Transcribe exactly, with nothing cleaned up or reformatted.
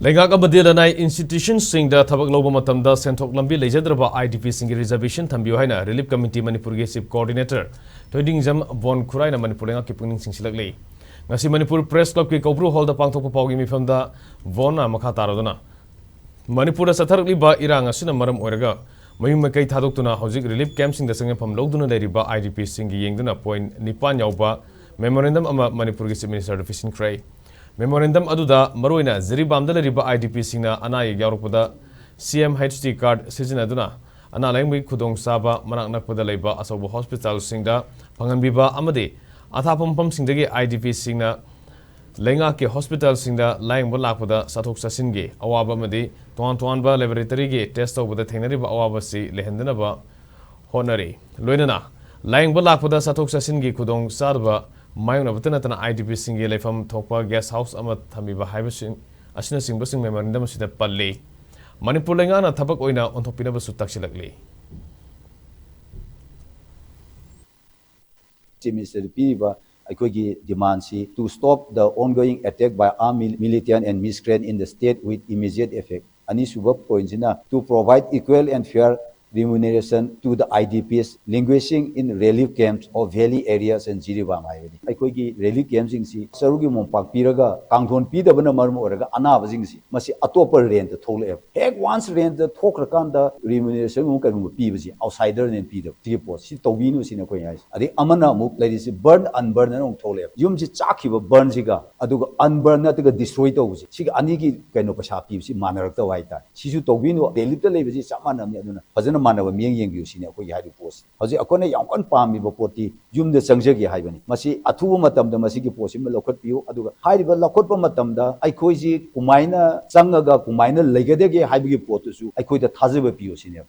ꯂꯩꯉꯥꯛ ꯑꯃꯗꯤ ꯂꯅꯥꯏ institutionꯁꯤꯡꯗ ꯊꯕꯛ ꯂꯧꯕ ꯃꯇꯝꯗ ꯁꯦꯟꯊꯣꯛ ꯂꯝꯕꯤ ꯂꯩꯖꯗ꯭ꯔꯕ IDPꯁꯤꯡꯒꯤ reservation ꯊꯝꯕꯤꯌꯨ ꯍꯥꯏꯅ Relief Committee ꯃꯅꯤꯄꯨꯔꯒꯤ Chief Coordinator ꯊꯣꯏꯗꯤꯡꯖꯝ ꯕꯣꯟ ꯈꯨꯔꯥꯏꯅ ꯃꯅꯤꯄꯨꯔ ꯂꯩꯉꯥꯛꯀꯤ ꯄꯨꯛꯅꯤꯡ ꯆꯤꯡꯁꯤꯜꯂꯛꯂꯤ꯫ ꯉꯁꯤ ꯃꯅꯤꯄꯨꯔ Press Clubꯀꯤ ꯀꯧꯕ꯭ꯔꯨ ꯍꯣꯜꯗ ꯄꯥꯡꯊꯣꯛꯄ ꯄꯥꯎꯒꯤ ꯃꯤꯐꯝꯗ ꯕꯣꯟꯅ ꯃꯈꯥ ꯇꯥꯔꯗꯨꯅ, ꯃꯅꯤꯄꯨꯔꯗ ꯆꯠꯊꯔꯛꯂꯤꯕ ꯏꯔꯥꯡ ꯑꯁꯤꯅ ꯃꯔꯝ ꯑꯣꯏꯔꯒ ꯃꯌꯨꯝ ꯃꯀꯩ ꯊꯥꯗꯣꯛꯇꯨꯅ ꯍꯧꯖꯤꯛ relief campꯁꯤꯡꯗ ꯆꯪꯖꯐꯝ ꯂꯧꯗꯨꯅ ꯂꯩꯔꯤꯕ IDPꯁꯤꯡꯒꯤ ꯌꯦꯡꯗꯨꯅ point ꯅꯤꯄꯥꯟ ꯌꯥꯎꯕ memorandum ꯑꯃ ꯃꯅꯤꯄꯨꯔꯒꯤ Chief Ministerꯗ ꯄꯤꯁꯤꯟꯈ꯭ꯔꯦ꯫ Memorandum ꯑꯗꯨꯗ ꯃꯔꯨꯑꯣꯏꯅ ꯖꯤꯔꯤꯕꯥꯝꯗ ꯂꯩꯔꯤꯕ IDPꯁꯤꯡꯅ ꯑꯅꯥ ꯑꯌꯦꯛ ꯌꯥꯎꯔꯛꯄꯗ CMHT card ꯁꯤꯖꯤꯟꯅꯗꯨꯅ ꯑꯅꯥ ꯂꯥꯌꯦꯡꯕꯒꯤ ꯈꯨꯗꯣꯡꯆꯥꯕ ꯃꯅꯥꯛ ꯅꯛꯄꯗ ꯂꯩꯕ ꯑꯆꯧꯕ hospitalꯁꯤꯡꯗ ꯐꯪꯍꯟꯕꯤꯕ ꯑꯃꯗꯤ ꯑꯊꯥꯞꯄ ꯃꯐꯝꯁꯤꯡꯗꯒꯤ IDPꯁꯤꯡꯅ ꯂꯩꯉꯥꯛꯀꯤ hospitalꯁꯤꯡꯗ ꯂꯥꯌꯦꯡꯕ ꯂꯥꯛꯄꯗ ꯆꯠꯊꯣꯛ ꯆꯠꯁꯤꯟꯒꯤ ꯑꯋꯥꯕ ꯑꯃꯗꯤ ꯇꯣꯉꯥꯟ ꯇꯣꯉꯥꯟꯕ laboratoryꯒꯤ test ꯇꯧꯕꯗ ꯊꯦꯡꯅꯔꯤꯕ ꯑꯋꯥꯕꯁꯤ ꯂꯩꯍꯟꯗꯅꯕ ꯍꯣꯠꯅꯔꯤ꯫ ꯂꯣꯏꯅꯅ ꯂꯥꯌꯦꯡꯕ ꯂꯥꯛꯄꯗ ꯆꯠꯊꯣꯛ ꯆꯠꯁꯤꯟꯒꯤ ꯈꯨꯗꯣꯡ ꯆꯥꯗꯕ ꯃꯥꯌꯣꯛꯅꯕꯇ ꯅꯠꯇꯅ IDPꯁꯤꯡꯒꯤ ꯂꯩꯐꯝ ꯊꯣꯛꯄ guest house ꯑꯃ ꯊꯝꯕꯤꯕ ꯍꯥꯏꯕꯁꯤꯡ ꯑꯁꯤꯅꯆꯤꯡꯕꯁꯤꯡ memorandum ꯑꯁꯤꯗ ꯄꯜꯂꯤ꯫ ꯃꯅꯤꯄꯨꯔ ꯂꯩꯉꯥꯛꯅ ꯊꯕꯛ ꯑꯣꯏꯅ ꯑꯣꯟꯊꯣꯛꯄꯤꯅꯕꯁꯨ ꯇꯛꯁꯤꯜꯂꯛꯂꯤ꯫ Chief Minister ꯄꯤꯔꯤꯕ ꯑꯩꯈꯣꯏꯒꯤ demandꯁꯤ to stop the ongoing attack by armed mil- militant and miscreant in the state with immediate effect꯫ ꯑꯅꯤꯁꯨꯕ pointꯁꯤꯅ to provide equal and fair remuneration to the IDPs languishing in relief camps of valley areas and Jiribam ꯍꯥꯏꯕꯅꯤ꯫ ꯑꯩꯈꯣꯏꯒꯤ relief campꯁꯤꯡꯁꯤ ꯆꯔꯨꯒꯤ ꯃꯣꯝꯄꯥꯛ ꯄꯤꯔꯒ ꯀꯥꯡꯊꯣꯟ ꯄꯤꯗꯕꯅ ꯃꯔꯝ ꯑꯣꯏꯔꯒ ꯑꯅꯥꯕꯁꯤꯡꯁꯤ ꯃꯁꯤ ꯑꯇꯣꯞꯄ rentꯇ ꯊꯣꯛꯂꯛꯑꯦꯕ꯫ ꯍꯦꯛ once rentꯇ ꯊꯣꯛꯈ꯭ꯔꯀꯥꯟꯗ remunerationꯒꯨꯝꯕ ꯀꯩꯒꯨꯝꯕ ꯄꯤꯕꯁꯤ outsiderꯅ ꯄꯤꯗꯕ꯫ ꯁꯤꯒꯤ ꯄꯣꯠꯁꯤ ꯇꯧꯕꯤꯅꯨ ꯁꯤꯅꯤ ꯑꯩꯈꯣꯏꯅ ꯍꯥꯏꯁꯦ꯫ ꯑꯗꯩ ꯑꯃꯅ ꯑꯃꯨꯛ ꯂꯩꯔꯤꯁꯤ burn unburnꯅ ꯑꯃꯨꯛ ꯊꯣꯛꯂꯛꯑꯦꯕ꯫ ꯌꯨꯝꯁꯤ ꯆꯥꯛꯈꯤꯕ burnꯁꯤꯒ ꯑꯗꯨꯒ unburn ꯅꯠꯇ꯭ꯔꯒ destroy ꯇꯧꯕꯁꯤ, ꯁꯤꯒ ꯑꯅꯤꯒꯤ ꯀꯩꯅꯣ ꯄꯩꯁꯥ ꯄꯤꯕꯁꯤ ꯃꯥꯟꯅꯔꯛꯇꯕ ꯍꯥꯏꯇꯥꯔꯦ꯫ ꯁꯤꯁꯨ ꯇꯧꯕꯤꯅꯨ꯫ Reliefꯇ ꯂꯩꯕꯁꯤ ꯆꯞ ꯃꯥꯟꯅꯕꯅꯤ꯫ ꯑꯗꯨꯅ ꯐꯖꯅ ꯃꯥꯟꯅꯕ ꯃꯤꯠꯌꯦꯡ ꯌꯦꯡꯕꯤꯌꯨ ꯁꯤꯅꯤ ꯑꯩꯈꯣꯏꯒꯤ ꯍꯥꯏꯔꯤꯕ ꯄꯣꯠꯁꯤ꯫ ꯍꯧꯖꯤꯛ ꯑꯩꯈꯣꯏꯅ ꯌꯥꯝ ꯀꯟꯅ ꯄꯥꯝꯃꯤꯕ ꯄꯣꯠꯇꯤ ꯌꯨꯝꯗ ꯆꯪꯖꯒꯦ ꯍꯥꯏꯕꯅꯤ꯫ ꯃꯁꯤ ꯑꯊꯨꯕ ꯃꯇꯝꯗ ꯃꯁꯤꯒꯤ ꯄꯣꯠꯁꯤꯃ ꯂꯧꯈꯠꯄꯤꯌꯨ꯫ ꯑꯗꯨꯒ ꯍꯥꯏꯔꯤꯕ ꯂꯧꯈꯠꯄ ꯃꯇꯝꯗ ꯑꯩꯈꯣꯏꯁꯤ ꯀꯃꯥꯏꯅ ꯆꯪꯉꯒ ꯀꯃꯥꯏꯅ ꯂꯩꯒꯗꯒꯦ ꯍꯥꯏꯕꯒꯤ ꯄꯣꯠꯇꯨꯁꯨ ꯑꯩꯈꯣꯏꯗ ꯊꯥꯖꯕ ꯄꯤꯌꯨ ꯁꯤꯅꯦꯕ꯫